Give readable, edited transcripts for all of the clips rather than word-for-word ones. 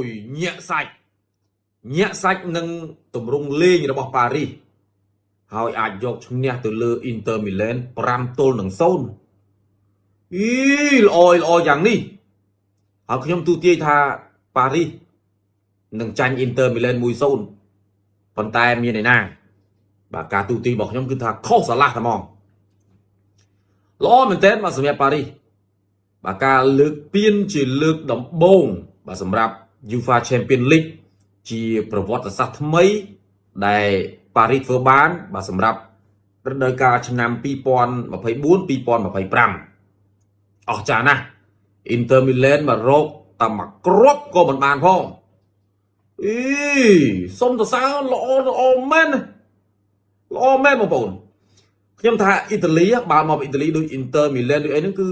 យញាក់សាច់ញាក់សាច់នឹងទម្រង់លេងរបស់ប៉ារីសហើយអាចយកឈ្នះទៅលើអ៊ីនទ័រមីឡែន5ទល់នឹង0អីល្អល្អយ៉ាងនេះហើយខ្ញុំទូទាយថាប៉ារីសនឹងចាញ់អ៊ីនទ័រមីឡែន1-0ប៉ុន្តែមានឯណា បាទការទូទាយរបស់ខ្ញុំគឺថាខុសស្រឡះតែហ្មងល្អមែនទែនបាទសម្រាប់ប៉ារីសបាទការលើកពានជាលើកដំបូងបាទសម្រាប់ UEFA Champions League ជាប្រវត្តិសាស្ត្រថ្មីដែលប៉ារីសធ្វើបាន បាទសម្រាប់រដូវកាលឆ្នាំ2024 2025អស្ចារ្យណាស់ Inter Milan មករកតែមួយគ្រាប់ក៏មិនបានផងអីសុំសរសើរល្អល្អមែនល្អមែនបងប្អូនខ្ញុំថាអ៊ីតាលីបើមកពីអ៊ីតាលីដូច Inter Milan ដូចអីហ្នឹងគឺ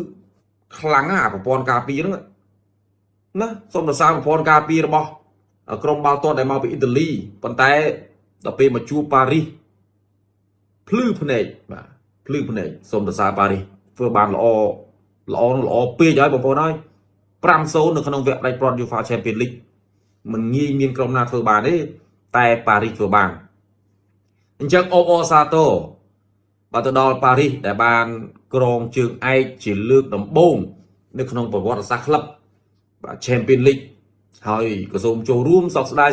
ខ្លាំងណាស់អាប្រព័ន្ធការពារហ្នឹងណាសុំសរសើរប្រព័ន្ធការពាររបស់ក្រុមបាល់ទាត់ដែលមកពីអ៊ីតាលីប៉ុន្តែដល់ពេលមកជួបប៉ារីសភ្លឺភ្នែកបាទភ្លឺភ្នែកសូមសរសើរប៉ារីសធ្វើបានល្អល្អល្អពេកហើយបងប្អូនហើយ5-0នៅក្នុងវគ្គផ្ដាច់ព្រាត់ UEFA Champions League មិនងាយមានក្រុមណាធ្វើបានទេតែប៉ារីសធ្វើបានអញ្ចឹងអបអរសាទរបាទទៅដល់ប៉ារីសដែលបានក្រងជើងឯកជាលើកដំបូងនៅក្នុងប្រវត្តិសាស្ត្រក្លឹបបាទ Champions League ហើយក៏សូមចូលរួមសោកស្ដាយ